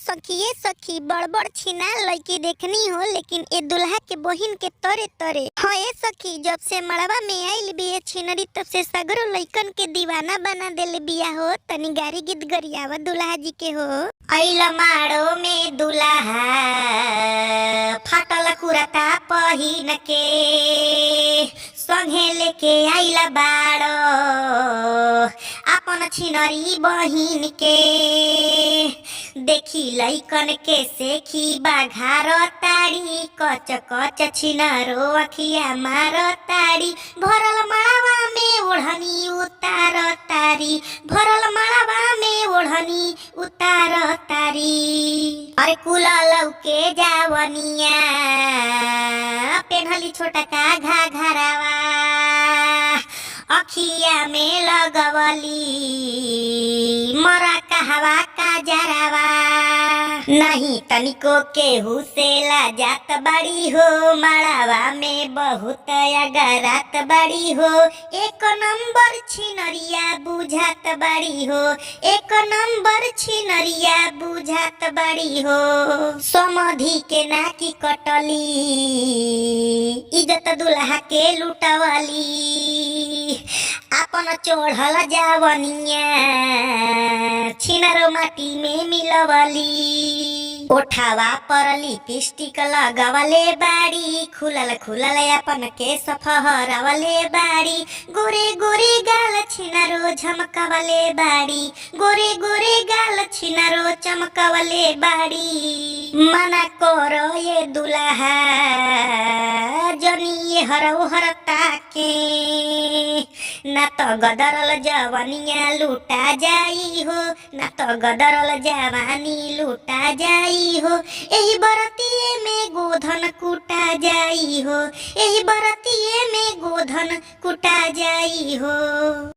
सखी ए सखी, बड़ बड़ छिना लड़की देखनी हो, लेकिन ए दुल्हा के बहिन के तरे तरे। हाँ ए सखी, जब से मड़वा में आइल बिया छिनरी, तब से सगरो लइकन के दीवाना बना देले बिया हो। तनी गारी गीत गरियावा दुल्हा जी के हो। ऐल माड़ो में दुल्हा फाटल कुरता पहिन के, संगे लेके आइल बाड़ो आपन छिनरी बहिन के। देखी लइकन के सेखी बाघार ताड़ी, कच कच छिनरो अखिया मार ताड़ी। भरल मड़वा में ओढ़नी उतार तारी, भरल मड़वा में ओढ़नी उतार तारी। अरे कुला लौके जावनिया पेन्हली छोटका घाघरावा, अखिया में लगवली मरा कहवा का जरावा। नहीं तनिको केहू से लाजात बड़ी हो, मड़ावा में बहुत अगरात बड़ी हो। एक नंबर छिनरिया बुझात बड़ी हो, एक नंबर छिनरिया बुझात बड़ी हो। समधि के नाकी कटली, इज्जत दुल्हा के लुटवली। आपन चढ़ल जावनिया छिनरो माटी में मिलवली। ओठावा पर लिपस्टिक लगवले बाड़ी, खुलल खुलल अपन के सफहरवले बाड़ी। गोरे गोरे गाल छिनरो झमकवले बाड़ी, गोरे गोरे गाल छिनरो चमकवले बाड़ी। मना करो ये दुल्हा जनी हर हर ताके, ना तो गदरल जवानिया लूटा जाई हो, ना तो गदरल जवानी लूटा जाई हो। एही बरतिए में गोधन कुटा जाई हो, एही बरतिए में गोधन कुटा जाई हो।